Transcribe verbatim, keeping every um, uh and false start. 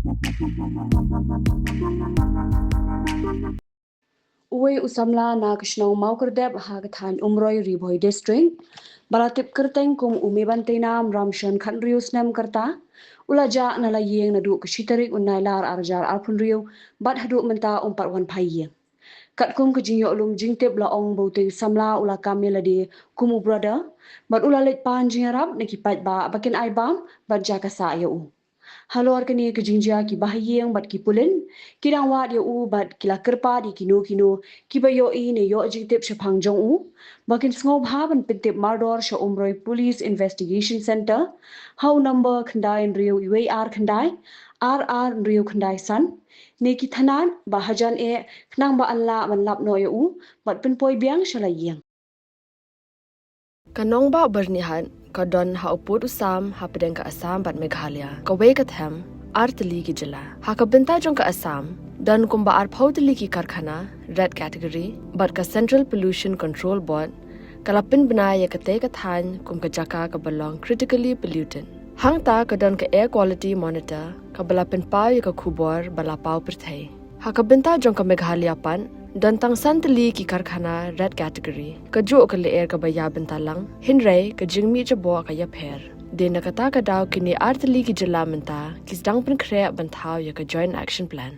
Uwei u samla na ka shnong Mawkyrdep ha ka thaiñ Umroi, Ri Bhoi District, ba la tip kyrteng kum u Mebanteina Mramshan, khathynriew snem ka rta, u la jah na la ïing naduh ka shi tarik u Nailar arhajar arphew hynriew bad haduh mynta um pat wan phai ïing. Katkum ka jingïoh lum jingtip la ong ba utei u samla u la kam ïa lade kum u brother bad u la leit pan jingïarap na ki paidbah ba kin ai bam bad jaka sah ïa u. Halor kane ka jingjia, ki bahaïing bad ki pulit ki dang wad ïa u bad ki la kyrpad ïa kino kino kiba ïohi ne ïoh jingtip shaphang jong u ba kin sngewbha ban pyntip mardor sha Umroi Police Investigation Centre ha u number khyndai hynriew wei ar khyndai, ar ar hynriew khyndai san, ne ki thanat ba hajan eh, khnang ba yn lah ban lap noh ïa u bad pynpoi biang sha la ïing. Ka nongbah Byrnihat ka don ha u pud u sam hapdeng ka Assam bad Meghalaya. Kawei ka them, ar tylli ki jylla. Ha ka bynta jong ka Assam, don kumba arphew tylli ki karkhana red category bad ka Central Pollution Control Board ka la pynbna ïa katei ka thaiñ kum ka jaka kaba long critically polluted. Hangta ka don ka Air Quality Monitor kaba la pynpaw ïa ka khubor ba la paw pyrthei. Ha ka bynta jong ka Meghalaya pat, don tang san tylli ki karkhana red category. Kajuh ka lyer kaba ïa bynta lang, hynrei ka jingmih jaboh ka ïapher. Dei na kata ka daw kine ar tylli ki jylla mynta ki sdang pynkhreh ban thaw ïa ka Joint Action Plan.